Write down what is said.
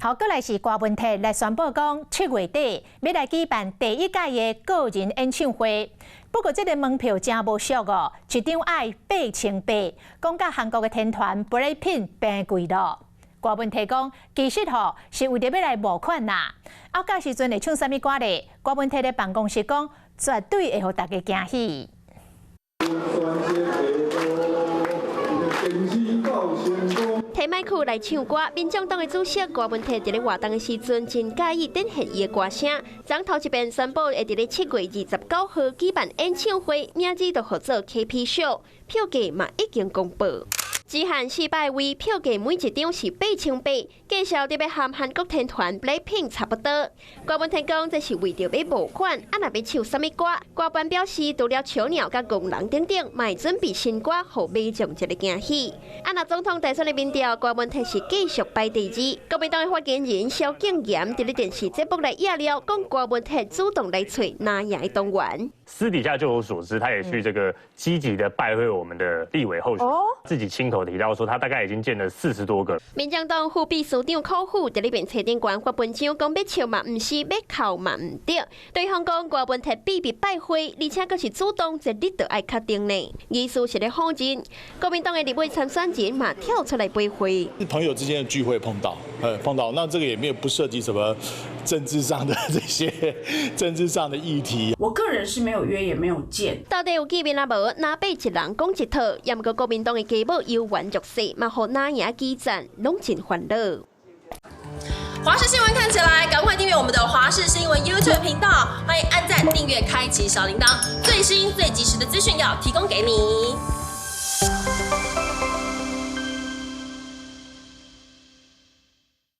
好，閣來是郭文鐵來宣布講，7月底欲來舉辦第一屆的個人演唱會。不過，這个門票誠無俗哦，一張愛8,800，講佮韓國的天團 BLACKPINK 平貴囉。郭文鐵講，其實吼是為著欲來募款啦。啊，到時陣會唱啥物歌咧？郭文鐵的辦公室講，絕對會予大家驚喜。提麥克來唱歌，民眾黨的主席郭文鐵佇咧活動的時陣，真佮意展現伊的歌聲。昨頭一遍宣布會佇咧7月29號舉辦演唱會，名字就號做 KP Show，票價嘛已經公布。只限400位，票價每一張是8,800，價數特別和韓國天團 BLACKPINK 差不多。郭文鐵講，這是為著欲募款，啊若欲唱啥物歌？郭班表示，除了笑鳥佮戇人等等，嘛會準備新歌，予民眾一个驚喜。啊若總統大選的民調，郭文鐵是繼續排第二。國民黨的發言人蕭敬元佇咧電視節目來掖料，講郭文鐵主動來揣藍營的黨員。私底下就我所知，他也去這個積極的拜會我們的立委候選人，自己親口提到說，他大概已經見了40多個。民進黨副秘書長柯富佇咧面冊頂懸發文章，講欲笑嘛毋是，欲哭嘛毋對。對方講郭文鐵秘密拜會，而且閣是主動，這你著愛確定呢。意思是咧否認。國民黨的立委參選人嘛跳出來回會。朋友之間的聚會碰到，碰到，那這個也沒有不涉及什麼政治上的這些政治上的議題。我個人是沒有約，也沒有見。到底有見面抑無？藍白一人講一套，也毋過國民黨的家母猶原弱勢，嘛予藍營基層攏真煩惱。華視新聞看起來，趕快訂閱我們的華視新聞 YouTube 頻道，歡迎按讚、訂閱、開啟小鈴鐺，最新最及時的資訊要提供給你。